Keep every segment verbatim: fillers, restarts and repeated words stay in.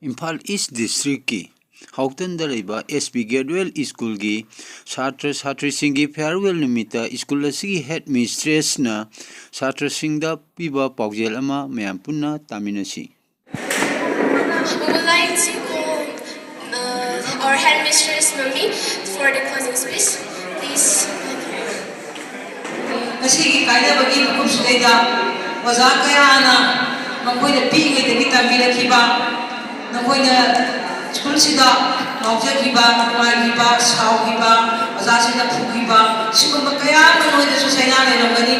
ꯏꯝꯐꯥꯜ ꯏꯁ ꯗꯤꯁꯇ꯭ꯔꯤꯛꯀꯤ ꯍꯥꯎꯇꯟꯗ ꯂꯩꯕ ꯑꯦꯁ B graduate ꯁ꯭ꯀꯨꯜꯒꯤ ꯁꯥꯇ꯭ꯔ ꯁꯥꯇ꯭ꯔꯤꯁꯤꯡꯒꯤ ꯐꯤꯌꯔꯋꯦꯜ ꯅꯨꯃꯤꯠꯇ ꯁ꯭ꯀꯨꯜ ꯑꯁꯤꯒꯤ ꯍꯦꯗ ꯃꯤꯁꯇ꯭ꯔꯦꯁꯅ ꯁꯥꯇ꯭ꯔꯁꯤꯡꯗ ꯄꯤꯕ ꯄꯥꯎꯖꯦꯜ ꯑꯃ ꯃꯌꯥꯝ ꯄꯨꯟꯅ ꯇꯥꯃꯤꯟꯅꯁꯤ꯫ We would like to call uh, our headmistress Mami for the closing speech. Please. ꯉꯁꯤꯒꯤ ꯀꯥꯏꯅꯕꯒꯤ ꯃꯤꯀꯨꯞꯁꯤꯗꯩꯗ ꯑꯣꯖꯥ ꯀꯌꯥꯅ ꯃꯈꯣꯏꯅ ꯄꯤꯛꯏꯉꯩꯗꯒꯤ ꯇꯝꯕꯤꯔꯛꯈꯤꯕ, ꯅꯈꯣꯏꯅ ꯁ꯭ꯀꯨꯜꯁꯤꯗ ꯉꯥꯎꯖꯈꯤꯕ, ꯅꯨꯡꯉꯥꯏꯈꯤꯕ, ꯁꯥꯎꯈꯤꯕ, ꯑꯣꯖꯥꯁꯤꯡꯅ ꯐꯨꯈꯤꯕ, ꯁꯤꯒꯨꯝꯕ ꯀꯌꯥ ꯑꯃ ꯅꯣꯏꯗꯁꯨ ꯆꯩꯅꯥ ꯂꯩꯔꯝꯒꯅꯤ꯫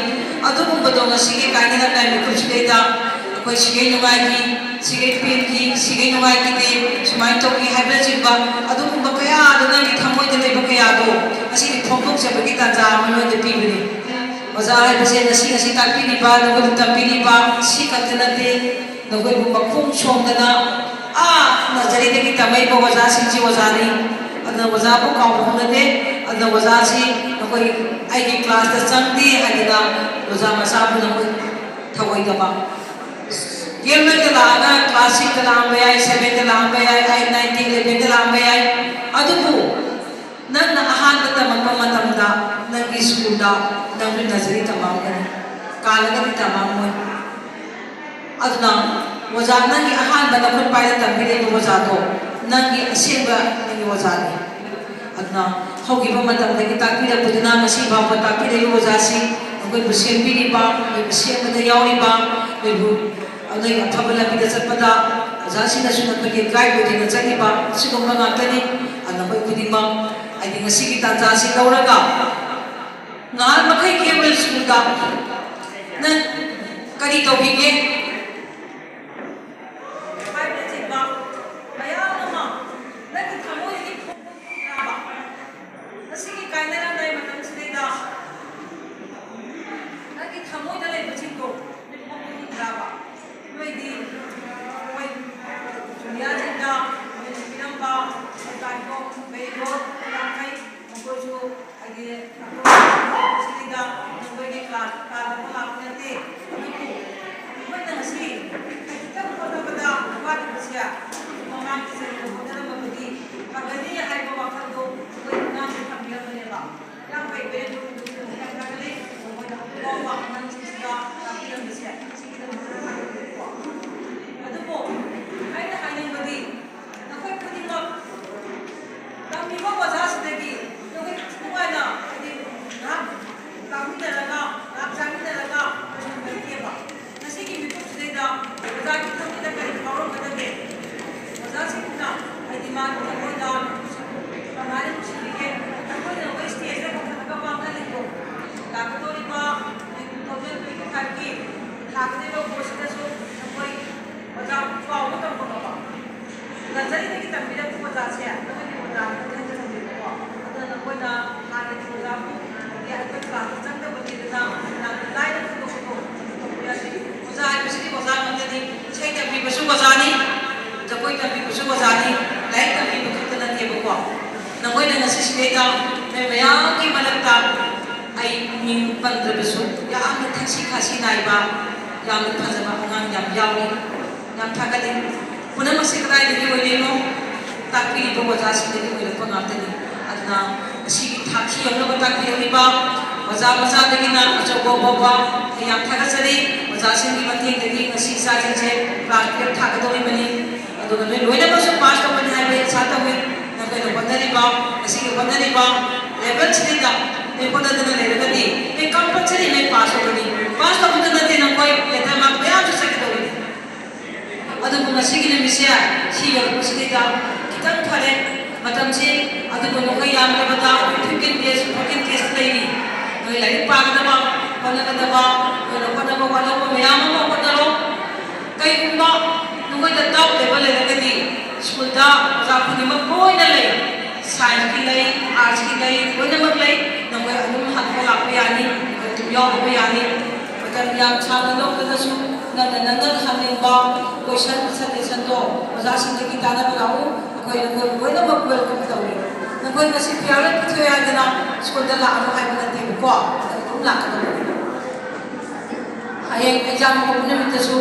ꯑꯗꯨꯒꯨꯝꯕꯗꯣ ꯉꯁꯤꯒꯤ ꯀꯥꯏꯅꯔꯝꯗꯥꯏ ꯃꯤꯀꯨꯞꯁꯤꯗꯩꯗ ꯑꯩꯈꯣꯏ ꯁꯤꯈꯩ ꯅꯨꯡꯉꯥꯏꯈꯤ, ꯁꯤꯈꯩ ꯄꯦꯟꯈꯤ, ꯁꯤꯈꯩ ꯅꯨꯡꯉꯥꯏꯈꯤꯗꯦ, ꯁꯨꯃꯥꯏꯅ ꯇꯧꯈꯤ ꯍꯥꯏꯕꯅꯆꯤꯡꯕ ꯑꯗꯨꯒꯨꯝꯕ ꯀꯌꯥꯗꯣ, ꯅꯪꯒꯤ ꯊꯃꯣꯏꯗ ꯂꯩꯕ ꯀꯌꯥꯗꯣ ꯉꯁꯤꯗꯤ ꯐꯣꯡꯗꯣꯛꯆꯕꯒꯤ ꯇꯥꯟꯖꯥ ꯑꯃ ꯅꯣꯏꯗ ꯄꯤꯕꯅꯤ꯫ ꯑꯣꯖꯥ ꯍꯥꯏꯕꯁꯦ ꯉꯁꯤ ꯉꯁꯤ ꯇꯥꯛꯄꯤꯔꯤꯕ, ꯅꯈꯣꯏꯕꯨ ꯇꯝꯕꯤꯔꯤꯕ ꯁꯤ ꯈꯛꯇ ꯅꯠꯇꯦ, ꯅꯈꯣꯏꯕꯨ ꯃꯈꯣꯡ ꯁꯣꯝꯗꯅ ꯑꯥ ꯅꯖꯔꯤꯗꯒꯤ ꯇꯝꯃꯛꯏꯕ ꯑꯣꯖꯥꯁꯤꯡꯁꯤ ꯑꯣꯖꯥꯅꯤ꯫ ꯑꯗꯨꯅ ꯑꯣꯖꯥꯕꯨ ꯀꯥꯎꯕ ꯍꯧꯅꯗꯦ꯫ ꯑꯗꯨꯅ ꯑꯣꯖꯥꯁꯤ ꯅꯈꯣꯏ ꯑꯩꯒꯤ ꯀ꯭ꯂꯥꯁꯇ ꯆꯪꯗꯦ ꯍꯥꯏꯗꯅ ꯑꯣꯖꯥ ꯃꯆꯥꯕꯨ ꯅꯈꯣꯏ ꯊꯧꯑꯣꯏꯗꯕ꯫ ꯇꯨꯌꯦꯜꯐꯇ ꯂꯥꯛꯑꯒ ꯀ꯭ꯂꯥꯁ ꯁꯤꯛꯁꯇ ꯂꯥꯛꯑꯝꯕ ꯌꯥꯏ, ꯁꯚꯦꯟꯗ ꯂꯥꯛꯑꯝꯕ ꯌꯥꯏ, ꯑꯩꯠ, ꯅꯥꯏꯟ, ꯇꯦꯟ, ꯏꯂꯦꯚꯦꯟꯗ ꯂꯥꯛꯑꯝꯕ ꯌꯥꯏ꯫ ꯑꯗꯨꯕꯨ ꯅꯪꯅ ꯑꯍꯥꯟꯕ ꯇꯝꯃꯛꯄ ꯃꯇꯝꯗ ꯅꯪꯒꯤ ꯁ꯭ꯀꯨꯜꯗ ꯅꯪꯁꯨ ꯅꯖꯔꯤ ꯇꯝꯃꯛꯑꯝꯒꯅꯤ, ꯀꯥꯜꯂꯒꯗꯤ ꯇꯝꯃꯛꯑꯝꯃꯣꯏ꯫ ꯑꯗꯨꯅ ꯑꯣꯖꯥ, ꯅꯪꯒꯤ ꯑꯍꯥꯟꯕ ꯅꯈꯨꯠ ꯄꯥꯏꯔ ꯇꯝꯕꯤꯔꯛꯏꯕ ꯑꯣꯖꯥꯗꯣ ꯅꯪꯒꯤ ꯑꯁꯦꯡꯕ ꯅꯪꯒꯤ ꯑꯣꯖꯥꯅꯤ꯫ ꯑꯗꯨꯅ ꯍꯧꯈꯤꯕ ꯃꯇꯝꯗꯒꯤ ꯇꯥꯛꯄꯤꯔꯛꯄꯗꯨꯅ ꯉꯁꯤ ꯐꯥꯎꯕ ꯇꯥꯛꯄꯤꯔꯛꯏꯕ ꯑꯣꯖꯥꯁꯤ ꯅꯈꯣꯏꯕꯨ ꯁꯦꯝꯕꯤꯔꯤꯕ, ꯅꯈꯣꯏꯕꯨ ꯁꯦꯝꯕꯗ ꯌꯥꯎꯔꯤꯕ, ꯅꯈꯣꯏꯕꯨ ꯅꯈꯣꯏꯒꯤ ꯑꯐꯕ ꯂꯝꯕꯤꯗ ꯆꯠꯄꯗ ꯑꯣꯖꯥꯁꯤꯡꯅꯁꯨ ꯅꯈꯣꯏꯒꯤ ꯒꯥꯏꯗ ꯑꯣꯏꯗꯨꯅ ꯆꯠꯂꯤꯕ ꯁꯤꯒꯨꯝꯕ ꯉꯥꯛꯇꯅꯤ꯫ ꯑꯗꯨꯅ ꯑꯩꯈꯣꯏ ꯈꯨꯗꯤꯡꯃꯛ ꯍꯥꯏꯗꯤ ꯉꯁꯤꯒꯤ ꯇꯥꯟꯖꯥꯁꯤ ꯂꯧꯔꯒ ꯉꯍꯥꯟ ꯃꯈꯩ ꯀꯦꯕꯜ ꯁ꯭ꯀꯨꯜꯗ ꯅꯪ ꯀꯔꯤ ꯇꯧꯈꯤꯒꯦ ꯍꯥꯏꯕꯅꯆꯤꯡꯕ ꯃꯌꯥꯝ ꯑꯃ ꯅꯪꯒꯤ ꯊꯃꯣꯏꯗꯒꯤ ꯐꯣꯡꯗꯣꯛꯈꯤꯗ꯭ꯔꯕ? ꯉꯁꯤꯒꯤ ꯀꯥꯏꯅꯔꯝꯗꯥꯏ ꯃꯇꯝꯁꯤꯗꯩꯗ ꯅꯪꯒꯤ ꯊꯃꯣꯏꯗ ꯂꯩꯕꯁꯤꯡꯗꯣ ꯐꯣꯡꯗꯣꯛꯈꯤꯗ꯭ꯔꯕ? ꯅꯣꯏꯗꯤ ꯃꯣꯏ ꯖꯨꯅꯤꯌꯔꯁꯤꯡꯗ ꯃꯣꯏꯅ ꯄꯤꯔꯝꯕ ꯁꯔꯀꯥꯔꯒꯤ ꯃꯦꯔꯤꯠ ꯌꯥꯡꯈꯩ ꯃꯈꯣꯏꯁꯨ ꯍꯥꯏꯗꯤ ꯁꯤꯗꯩꯗ ꯅꯈꯣꯏꯒꯤ ꯀ꯭ꯂꯥꯁ ꯀꯥꯗꯕ ꯉꯥꯛꯇ ꯅꯠꯇꯦ꯫ ꯑꯗꯨꯕꯨ ꯃꯈꯣꯏꯅ ꯃꯃꯥꯡꯒꯤ ꯆꯍꯤꯗ ꯍꯣꯠꯅꯔꯝꯃꯕꯗꯤ ꯐꯒꯅꯤ ꯍꯥꯏꯕ ꯋꯥꯈꯜꯗꯣ ꯑꯩꯈꯣꯏ ꯑꯉꯥꯡꯁꯤꯡ ꯊꯝꯕꯤꯔꯝꯕꯅꯦꯕ꯫ ꯌꯥꯝ ꯐꯩ, very good, ꯑꯗꯨꯒꯤꯗꯃꯛꯇ ꯌꯥꯝ ꯊꯥꯒꯠꯂꯤ꯫ ꯃꯈꯣꯏꯅ ꯍꯧꯖꯤꯛ ꯐꯥꯎꯕ ꯑꯉꯥꯡꯁꯤꯡꯁꯤꯗ ꯇꯥꯛꯄꯤꯔꯝꯕꯁꯦ ꯁꯤꯒꯤꯗꯃꯛꯇ ꯊꯥꯒꯠꯂꯤꯀꯣ꯫ ꯑꯗꯨꯕꯨ ꯑꯩꯅ ꯍꯥꯏꯅꯤꯡꯕꯗꯤ ꯅꯈꯣꯏ ꯈꯨꯗꯤꯡꯃꯛ ꯇꯝꯃꯤꯕ ꯑꯣꯖꯥꯁꯤꯗꯒꯤ ꯅꯈꯣꯏ ꯅꯨꯡꯉꯥꯏꯅ, ꯍꯥꯏꯗꯤ, ꯉꯥꯏꯍꯥꯛ ꯂꯥꯡꯃꯤꯟꯅꯔꯒ, ꯉꯥꯏꯍꯥꯛ ꯆꯥꯃꯤꯟꯅꯔꯒ ꯂꯣꯏꯁꯤꯟꯕꯤꯒꯦꯕ꯫ ꯉꯁꯤꯒꯤ ꯃꯤꯀꯨꯞꯁꯤꯗꯩꯗ ꯑꯣꯖꯥꯒꯤ ꯊꯃꯣꯏꯗ ꯀꯔꯤ ꯐꯥꯎꯔꯝꯒꯗꯒꯦ? ꯑꯣꯖꯥꯁꯤꯡꯅ, ꯍꯥꯏꯗꯤ, ꯃꯥꯒꯤ ꯊꯃꯣꯏꯗ ꯀꯃꯥꯏꯅ ꯅꯨꯡꯁꯤꯕꯤꯒꯦ? ꯑꯩꯈꯣꯏꯅ ꯑꯩꯈꯣꯏ stageꯇ ꯀꯧꯈꯠꯂꯒ ꯋꯥ ꯉꯥꯡꯍꯜꯂꯤꯗꯣ, ꯂꯥꯛꯀꯗꯧꯔꯤꯕ two thousand twenty fiveꯀꯤ ꯊꯥꯒꯗꯧꯔꯤꯕ ꯚꯣꯠꯁꯤꯗꯁꯨ ꯑꯩꯈꯣꯏ ꯑꯣꯖꯥ ꯀꯥꯎꯕ ꯇꯝꯕ ꯉꯝꯕ꯫ ꯅꯔꯖꯔꯤꯗꯒꯤ ꯇꯝꯕꯤꯔꯛꯄ ꯑꯣꯖꯥꯁꯦ ꯅꯈꯣꯏꯒꯤ ꯑꯣꯖꯥꯅꯤ ꯈꯟꯖꯕꯅꯦꯕꯀꯣ꯫ ꯑꯗꯨꯅ ꯅꯈꯣꯏꯅ ꯍꯥꯟꯅꯒꯤ ꯑꯣꯖꯥꯕꯨ, ꯑꯗꯒꯤ ꯑꯩꯈꯣꯏ ꯀ꯭ꯂꯥꯁꯇ ꯆꯪꯗꯕꯅꯤꯗꯅ ꯌꯥꯝꯅ ꯂꯥꯏꯅ ꯈꯟꯗꯣꯛꯄꯗꯣ ꯇꯧꯕ ꯌꯥꯗꯦ꯫ ꯑꯣꯖꯥ ꯍꯥꯏꯕꯁꯤꯗꯤ ꯑꯣꯖꯥ ꯉꯥꯛꯇꯅꯤ꯫ ꯏꯁꯩ ꯇꯝꯕꯤꯕꯁꯨ ꯑꯣꯖꯥꯅꯤ, ꯖꯒꯣꯏ ꯇꯝꯕꯤꯕꯁꯨ ꯑꯣꯖꯥꯅꯤ, ꯂꯥꯏꯔꯤꯛ ꯇꯝꯕꯤꯕ ꯈꯛꯇ ꯅꯠꯇꯦꯕꯀꯣ꯫ ꯅꯈꯣꯏꯅ ꯉꯁꯤ ꯁꯤꯗꯩꯗ ꯅꯣꯏ ꯃꯌꯥꯝꯒꯤ ꯃꯔꯛꯇ ꯑꯩ ꯃꯤꯡ ꯄꯟꯗ꯭ꯔꯕꯁꯨ ꯌꯥꯝꯅ ꯊꯛꯁꯤ ꯈꯥꯁꯤ ꯅꯥꯏꯕ, ꯌꯥꯝꯅ ꯐꯖꯕ ꯑꯉꯥꯡ ꯌꯥꯝ ꯌꯥꯎꯔꯤ꯫ ꯌꯥꯝ ꯊꯥꯒꯠꯂꯤ꯫ ꯄꯨꯝꯅꯃꯛꯁꯤ ꯀꯗꯥꯏꯗꯒꯤ ꯑꯣꯏꯔꯤꯅꯣ? ꯇꯥꯛꯄꯤꯔꯤꯕ ꯑꯣꯖꯥꯁꯤꯡꯗꯒꯤ ꯑꯣꯏꯔꯛꯄ ꯉꯥꯛꯇꯅꯤ꯫ ꯑꯗꯨꯅ ꯉꯁꯤꯒꯤ ꯊꯥꯛꯁꯤ ꯌꯧꯅꯕ ꯇꯥꯛꯄꯤꯔꯛꯂꯤꯕ ꯑꯣꯖꯥ ꯃꯆꯥꯗꯒꯤꯅ ꯑꯆꯧꯕ ꯐꯥꯎꯕ ꯑꯩ ꯌꯥꯝ ꯊꯥꯒꯠꯆꯔꯤ꯫ ꯑꯣꯖꯥꯁꯤꯡꯒꯤ ꯃꯇꯦꯡꯗꯒꯤ ꯉꯁꯤ ꯏꯆꯥꯁꯤꯡꯁꯦ class twelve ꯊꯥꯒꯗꯧꯔꯤꯕꯅꯤ꯫ ꯑꯗꯨꯒ ꯅꯣꯏ ꯂꯣꯏꯅꯃꯛꯁꯨ pass ꯇꯧꯒꯅꯤ ꯍꯥꯏꯕ ꯑꯩ ꯑꯥꯁꯥ ꯇꯧꯏ꯫ ꯅꯈꯣꯏꯅ ꯍꯣꯠꯅꯔꯤꯕ, ꯉꯁꯤꯒꯤ ꯍꯣꯠꯅꯔꯤꯕ levelꯁꯤꯗꯩꯗ ꯅꯣꯏ ꯍꯣꯠꯅꯗꯅ ꯂꯩꯔꯒꯗꯤ ꯅꯣꯏ compulsory ꯅꯣꯏ pass ꯇꯧꯒꯅꯤ꯫ Pass ꯇꯧꯕꯗ ꯅꯠꯇꯦ, ꯅꯈꯣꯏ letter mark ꯃꯌꯥꯝꯁꯨ ꯆꯠꯀꯗꯧꯔꯤꯅꯤ꯫ ꯑꯗꯨꯕꯨ ꯉꯁꯤꯒꯤ ꯅꯨꯃꯤꯠꯁꯦ ꯁꯤ ꯌꯧꯔꯛꯄꯁꯤꯗꯩꯗ ꯈꯤꯇꯪ ꯐꯔꯦ꯫ ꯃꯇꯝꯁꯤ ꯑꯗꯨꯕꯨ ꯅꯈꯣꯏ ꯌꯥꯝꯗ꯭ꯔꯕꯗ fifteen days, fourteen days ꯂꯩꯔꯤ꯫ ꯅꯣꯏ ꯂꯥꯏꯔꯤꯛ ꯄꯥꯒꯗꯕ, ꯍꯣꯠꯅꯒꯗꯕ, ꯅꯣꯏꯅ ꯍꯣꯠꯅꯕ ꯋꯥꯠꯍꯧꯕ ꯃꯌꯥꯝ ꯑꯃ ꯍꯣꯠꯅꯔꯣ꯫ ꯀꯩꯒꯨꯝꯕ ꯅꯈꯣꯏꯗ doubt ꯂꯩꯕ ꯂꯩꯔꯒꯗꯤ ꯁ꯭ꯀꯨꯜꯗ ꯑꯣꯖꯥ ꯈꯨꯗꯤꯡꯃꯛ ꯂꯣꯏꯅ ꯂꯩ꯫ Scienceꯀꯤ ꯂꯩ, artsꯀꯤ ꯂꯩ, ꯂꯣꯏꯅꯃꯛ ꯂꯩ꯫ ꯅꯈꯣꯏ ꯑꯗꯨꯝ ꯍꯪꯕ ꯂꯥꯛꯄ ꯌꯥꯅꯤ, ꯅꯈꯣꯏ ꯑꯗꯨꯝ ꯌꯥꯎꯔꯨꯕ ꯌꯥꯅꯤ꯫ ꯃꯇꯝ ꯌꯥꯝ ꯁꯥꯡꯅ ꯂꯧꯗ꯭ꯔꯒꯁꯨ ꯅꯪꯅ ꯅꯪꯅ ꯍꯪꯅꯤꯡꯕ question, suggestionꯗꯣ ꯑꯣꯖꯥꯁꯤꯡꯗꯒꯤ ꯇꯥꯟꯅꯕ ꯂꯥꯛꯎ꯫ ꯑꯩꯈꯣꯏ ꯅꯈꯣꯏ ꯂꯣꯏꯅꯃꯛ welcome ꯇꯧꯏ꯫ ꯅꯈꯣꯏ ꯉꯁꯤ ꯐꯤꯌꯥꯔꯋꯦꯜ ꯄꯤꯊꯣꯛꯑꯦ ꯍꯥꯏꯗꯅ ꯁ꯭ꯀꯨꯜꯗ ꯂꯥꯛꯑꯅꯨ ꯍꯥꯏꯕ ꯅꯠꯇꯦꯕꯀꯣ, ꯑꯗꯨꯝ ꯂꯥꯛꯀꯗꯕꯅꯤ꯫ ꯍꯌꯦꯡ exam ꯍꯧꯕ ꯅꯨꯃꯤꯠꯇꯁꯨ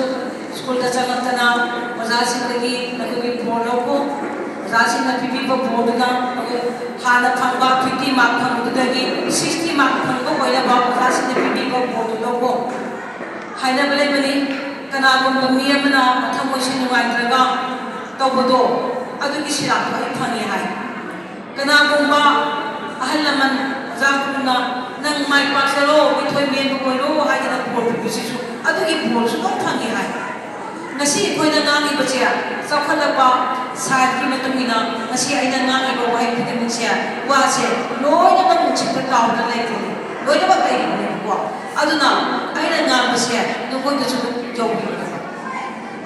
ꯁ꯭ꯀꯨꯜꯗ ꯆꯪꯉꯛꯇꯅ ꯑꯣꯖꯥꯁꯤꯡꯗꯒꯤ ꯅꯈꯣꯏꯒꯤ ꯕꯣꯔ ꯂꯧꯀꯣ꯫ ꯑꯣꯖꯥꯁꯤꯡꯅ ꯄꯤꯕꯤꯕ ꯕꯣꯔꯗꯨꯅ ꯑꯩꯈꯣꯏ ꯍꯥꯟꯅ ꯐꯪꯕ fifty mark ꯐꯪꯕꯗꯨꯗꯒꯤ sixty mark ꯐꯪꯕ ꯑꯣꯏꯅꯕ ꯑꯣꯖꯥꯁꯤꯡꯅ ꯄꯤꯕꯤꯕ ꯕꯣꯔꯗꯨ ꯂꯧꯀꯣ꯫ ꯍꯥꯏꯅꯕ ꯂꯩꯕꯅꯤ, ꯀꯅꯥꯒꯨꯝꯕ ꯃꯤ ꯑꯃꯅ ꯃꯊꯃꯣꯏꯁꯦ ꯅꯨꯡꯉꯥꯏꯇ꯭ꯔꯒ ꯇꯧꯕꯗꯣ, ꯑꯗꯨꯒꯤ ꯁꯤꯔꯥꯛꯇꯣ ꯑꯩ ꯐꯪꯉꯦ ꯍꯥꯏ꯫ ꯀꯅꯥꯒꯨꯝꯕ ꯑꯍꯜ ꯂꯃꯟ, ꯑꯣꯖꯥ ꯒꯨꯔꯨꯅ "ꯅꯪ ꯃꯥꯏ ꯄꯥꯛꯆꯔꯣ, ꯃꯤꯊꯣꯏ ꯃꯤꯍꯦꯟꯕ ꯑꯣꯏꯔꯣ" ꯍꯥꯏꯗꯅ ꯕꯣꯔ ꯄꯤꯕꯁꯤꯁꯨ ꯑꯗꯨꯒꯤ ꯕꯣꯔꯁꯨ ꯑꯗꯨꯝ ꯐꯪꯉꯤ ꯍꯥꯏ꯫ ꯉꯁꯤ ꯑꯩꯈꯣꯏꯅ ꯉꯥꯡꯉꯤꯕꯁꯦ ꯆꯥꯎꯈꯠꯂꯛꯄ ꯁꯥꯏꯟꯁꯀꯤ ꯃꯇꯨꯡ ꯏꯟꯅ ꯉꯁꯤ ꯑꯩꯅ ꯉꯥꯡꯉꯤꯕ ꯋꯥꯍꯩ ꯈꯨꯗꯤꯡꯃꯛꯁꯦ, ꯋꯥꯁꯦ ꯂꯣꯏꯅꯃꯛ ꯅꯨꯡꯁꯤꯠꯇ ꯇꯥꯎꯗꯅ ꯂꯩꯔꯤꯕꯅꯤ, ꯂꯣꯏꯅꯃꯛ ꯂꯩꯔꯤꯕꯅꯦꯕꯀꯣ꯫ ꯑꯗꯨꯅ ꯑꯩꯅ ꯉꯥꯡꯕꯁꯦ ꯅꯈꯣꯏꯗꯁꯨ ꯑꯗꯨꯝ ꯌꯧꯕꯤꯔꯛꯑꯣ꯫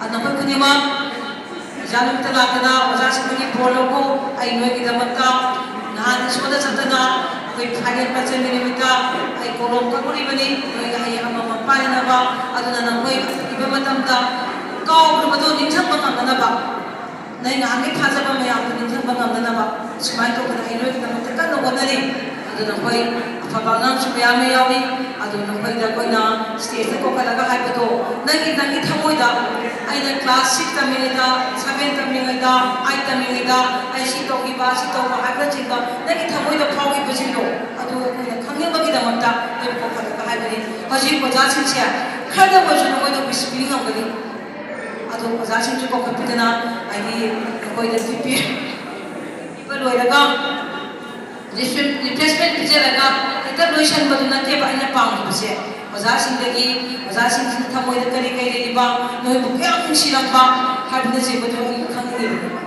ꯑ, ꯅꯈꯣꯏ ꯈꯨꯗꯤꯡꯃꯛ ꯑꯣꯖꯥ ꯅꯨꯃꯤꯠꯇ ꯂꯥꯛꯇꯅ ꯑꯣꯖꯥꯁꯤꯡꯗꯒꯤ ꯕꯣꯔ ꯂꯧꯕ꯫ ꯑꯩ ꯅꯣꯏꯒꯤꯗꯃꯛꯇ ꯅꯍꯥꯟ ꯏꯁꯣꯔꯗ ꯆꯠꯇꯅ ꯑꯩꯈꯣꯏ ꯐꯥꯏꯅꯦꯜ ꯄꯥꯏꯁꯟꯕ ꯅꯨꯃꯤꯠꯇ ꯑꯩ ꯀꯣꯂꯣꯝ ꯀꯛꯂꯨꯔꯤꯕꯅꯤ, ꯅꯣꯏꯒꯤ ꯍꯌꯦꯡ ꯑꯃꯃꯝ ꯄꯥꯏꯅꯅꯕ꯫ ꯑꯗꯨꯅ ꯅꯈꯣꯏ ꯏꯕ ꯃꯇꯝꯗ ꯀꯥꯎꯈ꯭ꯔꯕꯗꯣ ꯅꯤꯡꯁꯤꯡꯕ ꯉꯝꯅꯅꯕ, ꯅꯪ ꯉꯍꯥꯟꯒꯤ ꯊꯥꯖꯕ ꯃꯌꯥꯝꯗꯣ ꯅꯤꯡꯁꯤꯡꯕ ꯉꯝꯅꯅꯕ ꯁꯨꯃꯥꯏꯅ ꯇꯧꯗꯅ ꯑꯩ ꯅꯣꯏꯒꯤꯗꯃꯛꯇ ꯀꯟꯅ ꯍꯣꯠꯅꯔꯤ꯫ ꯑꯗꯨ ꯅꯈꯣꯏ ꯑꯐꯕ ꯑꯉꯥꯡꯁꯨ ꯃꯌꯥꯝ ꯑꯃ ꯌꯥꯎꯔꯤ꯫ ꯑꯗꯨ ꯅꯈꯣꯏꯗ ꯑꯩꯈꯣꯏꯅ ꯁ꯭ꯇꯦꯖꯇ ꯀꯧꯈꯠꯂꯒ ꯍꯥꯏꯕꯗꯣ, ꯅꯪꯒꯤ, ꯅꯪꯒꯤ ꯊꯃꯣꯏꯗ, "ꯑꯩꯅ ꯀ꯭ꯂꯥꯁ ꯁꯤꯛꯁ ꯇꯝꯃꯤꯉꯩꯗ, ꯁꯚꯦꯟ ꯇꯝꯃꯤꯉꯩꯗ, ꯑꯩꯠ ꯇꯝꯃꯤꯉꯩꯗ ꯑꯩ ꯁꯤ ꯇꯧꯈꯤꯕ, ꯁꯤ ꯇꯧꯕ" ꯍꯥꯏꯕꯅꯆꯤꯡꯕ ꯅꯪꯒꯤ ꯊꯃꯣꯏꯗ ꯐꯥꯎꯈꯤꯕꯁꯤꯡꯗꯣ, ꯑꯗꯨ ꯑꯩꯈꯣꯏꯅ ꯈꯪꯅꯕꯒꯤꯗꯃꯛꯇ ꯑꯩꯈꯣꯏ ꯀꯧꯈꯠꯂꯒ ꯍꯥꯏꯕꯅꯤ꯫ ꯍꯧꯖꯤꯛ ꯑꯣꯖꯥꯁꯤꯡꯁꯦ ꯈꯔꯗ ꯑꯣꯏꯔꯁꯨ ꯅꯈꯣꯏꯗ ꯋꯤꯁ ꯄꯤꯅꯤꯡꯉꯝꯒꯅꯤ꯫ ꯑꯗꯣ ꯑꯣꯖꯥꯁꯤꯡꯁꯨ ꯀꯧꯈꯠꯄꯤꯗꯅ ꯍꯥꯏꯗꯤ ꯅꯈꯣꯏꯗ ꯄꯤꯕꯤ-, ꯄꯤꯕ ꯂꯣꯏꯔꯒ ꯔꯤꯐ꯭ꯔꯦꯁꯃꯦꯟ ꯄꯤꯖꯔꯒ ꯍꯦꯛꯇ ꯂꯣꯏꯁꯟꯕꯗꯨ ꯅꯠꯇꯦꯕ ꯑꯩꯅ ꯄꯥꯝꯃꯤꯕꯁꯦ꯫ ꯑꯣꯖꯥꯁꯤꯡꯗꯒꯤ, ꯑꯣꯖꯥꯁꯤꯡꯁꯤꯅ ꯊꯃꯣꯏꯗ ꯀꯔꯤ ꯀꯔꯤ ꯂꯩꯔꯤꯕ, ꯅꯣꯏꯕꯨ ꯀꯌꯥꯝ ꯅꯨꯡꯁꯤꯔꯝꯕ ꯍꯥꯏꯕꯅꯆꯤꯡꯕꯗꯨ ꯑꯩ ꯈꯪꯅꯤꯡꯉꯤꯕꯅꯦꯕ꯫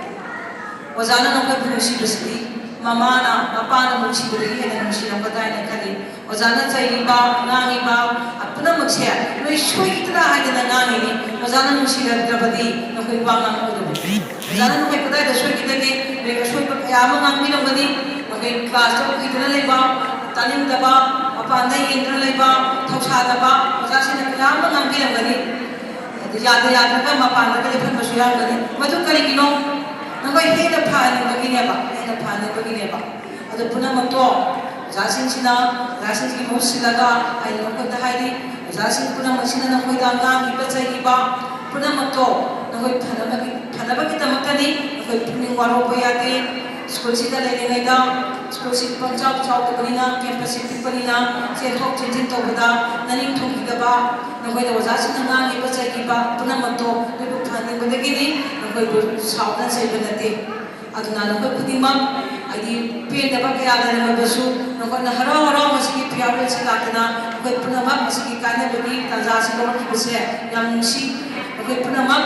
ꯑꯣꯖꯥꯅ ꯅꯈꯣꯏꯕꯨ ꯅꯨꯡꯁꯤꯕꯁꯤꯗꯤ ꯃꯃꯥꯅ, ꯃꯄꯥꯅ ꯅꯨꯡꯁꯤꯕꯗꯒꯤ ꯍꯦꯟꯅ ꯅꯨꯡꯁꯤꯔꯝꯒꯗ꯭ꯔꯥ ꯍꯥꯏꯅ ꯈꯜꯂꯤ꯫ ꯑꯣꯖꯥꯅ ꯆꯩꯔꯤꯕ, ꯉꯥꯡꯉꯤꯕ, ꯑ, ꯄꯨꯝꯅꯃꯛꯁꯦ ꯅꯣꯏ ꯁꯣꯏꯈꯤꯗ꯭ꯔꯥ ꯍꯥꯏꯗꯅ ꯉꯥꯡꯉꯤꯅꯤ꯫ ꯑꯣꯖꯥꯅ ꯅꯨꯡꯁꯤꯔꯛꯇ꯭ꯔꯕꯗꯤ ꯅꯈꯣꯏ ꯋꯥ ꯉꯥꯡꯉꯛꯑꯣꯏꯗꯕꯅꯤ꯫ ꯑꯣꯖꯥꯅ ꯅꯈꯣꯏ ꯀꯗꯥꯏꯗ ꯁꯣꯏꯈꯤꯗꯒꯦ? ꯅꯈꯣꯏ ꯑꯁꯣꯏꯕ ꯀꯌꯥ ꯑꯃ ꯉꯥꯡꯕꯤꯔꯝꯒꯅꯤ꯫ ꯅꯈꯣꯏ ꯀ꯭ꯂꯥꯁꯇ ꯎꯏꯗꯅ ꯂꯩꯕ, ꯇꯥꯅꯤꯡꯗꯕ, ꯃꯄꯥꯟꯗ ꯌꯦꯡꯗꯨꯅ ꯂꯩꯕ, ꯊꯧꯁꯥꯗꯕ ꯑꯣꯖꯥꯁꯤꯡꯅ ꯀꯌꯥ ꯑꯃ ꯉꯥꯡꯕꯤꯔꯝꯒꯅꯤ꯫ ꯑꯗꯨ ꯌꯥꯗ ꯌꯥꯗ꯭ꯔꯒ ꯃꯄꯥꯟꯗꯒ ꯂꯦꯞꯍꯟꯕꯁꯨ ꯌꯥꯎꯔꯝꯒꯅꯤ꯫ ꯃꯗꯨ ꯀꯔꯤꯒꯤꯅꯣ? ꯅꯈꯣꯏ ꯍꯦꯟꯅ ꯐꯍꯟꯅꯤꯡꯕꯒꯤꯅꯦꯕ, ꯍꯦꯟꯅ ꯐꯍꯟꯅꯤꯡꯕꯒꯤꯅꯦꯕ꯫ ꯑꯗꯨ ꯄꯨꯝꯅꯃꯛꯇꯣ ꯑꯣꯖꯥꯁꯤꯡꯁꯤꯅ, ꯑꯣꯖꯥꯁꯤꯡꯁꯤꯒꯤ ꯃꯍꯨꯠ ꯁꯤꯜꯂꯒ ꯑꯩꯅ ꯅꯈꯣꯏꯗ ꯍꯥꯏꯔꯤ, ꯑꯣꯖꯥꯁꯤꯡ ꯄꯨꯝꯅꯃꯛꯁꯤꯅ ꯅꯈꯣꯏꯗ ꯉꯥꯡꯉꯤꯕ, ꯆꯩꯔꯤꯕ ꯄꯨꯝꯅꯃꯛꯇꯣ ꯑꯩꯈꯣꯏ ꯐꯅꯕꯒꯤ ꯐꯅꯕꯒꯤꯗꯃꯛꯇꯅꯤ꯫ ꯑꯩꯈꯣꯏ ꯄꯨꯛꯅꯤꯡ ꯋꯥꯔꯧꯕ ꯌꯥꯗꯦ꯫ ꯁ꯭ꯀꯨꯜꯁꯤꯗ ꯂꯩꯔꯤꯉꯩꯗ ꯁ꯭ꯀꯨꯜꯁꯤ ꯄꯪꯆꯥꯎ ꯆꯥꯎꯗꯕꯅꯤꯅ, ꯀꯦꯝꯄꯁꯁꯤ ꯄꯤꯛꯄꯅꯤꯅ, ꯆꯦꯟꯊꯣꯛ ꯆꯦꯟꯁꯤꯟ ꯇꯧꯕꯗ ꯅꯅꯤꯡ ꯊꯨꯡꯈꯤꯗꯕ, ꯅꯈꯣꯏꯅ ꯑꯣꯖꯥꯁꯤꯡꯅ ꯉꯥꯡꯉꯤꯕ ꯆꯩꯈꯤꯕ ꯄꯨꯝꯅꯃꯛꯇꯣ ꯅꯣꯏꯕꯨ ꯐꯍꯟꯅꯤꯡꯕꯗꯒꯤꯅꯤ꯫ ꯅꯈꯣꯏꯕꯨ ꯁꯥꯎꯗꯅ ꯆꯩꯕ ꯅꯠꯇꯦ꯫ ꯑꯗꯨꯅ ꯅꯈꯣꯏ ꯈꯨꯗꯤꯡꯃꯛ ꯍꯥꯏꯗꯤ ꯄꯦꯟꯗꯕ ꯀꯌꯥ ꯂꯩꯔꯝꯃꯕꯁꯨ, ꯅꯈꯣꯏꯅ ꯍꯔꯥꯎ ꯍꯔꯥꯎ ꯃꯁꯤꯒꯤ ꯐꯤꯌꯥꯔꯋꯦꯜꯁꯤ ꯂꯥꯛꯇꯅ ꯑꯩꯈꯣꯏ ꯄꯨꯝꯅꯃꯛ ꯃꯁꯤꯒꯤ ꯀꯥꯟꯅꯕꯒꯤ ꯇꯥꯟꯖꯥꯁꯤ ꯂꯧꯔꯛꯈꯤꯕꯁꯦ ꯌꯥꯝ ꯅꯨꯡꯁꯤ꯫ ꯑꯩꯈꯣꯏ ꯄꯨꯝꯅꯃꯛ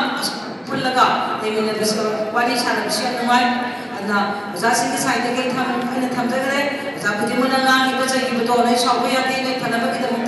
ꯄꯨꯜꯂꯒ ꯂꯩꯃꯤꯟꯅꯕꯁꯤ, ꯋꯥꯔꯤ ꯁꯥꯟꯅꯕꯁꯤ ꯌꯥꯝ ꯅꯨꯡꯉꯥꯏ꯫ ꯑꯗꯨꯅ ꯑꯣꯖꯥꯁꯤꯡꯒꯤ ꯁꯥꯏꯠꯇꯒꯤ ꯑꯩ ꯊꯝ-, ꯑꯩꯅ ꯊꯝꯖꯈ꯭ꯔꯦ꯫ ꯑꯣꯖꯥ ꯈꯨꯗꯤꯡꯃꯛꯅ ꯉꯥꯡꯉꯤꯕ ꯆꯩꯈꯤꯕꯗꯣ ꯅꯣꯏ ꯁꯥꯎꯕ ꯌꯥꯗꯦ, ꯅꯣꯏ ꯐꯅꯕꯒꯤꯗꯃꯛ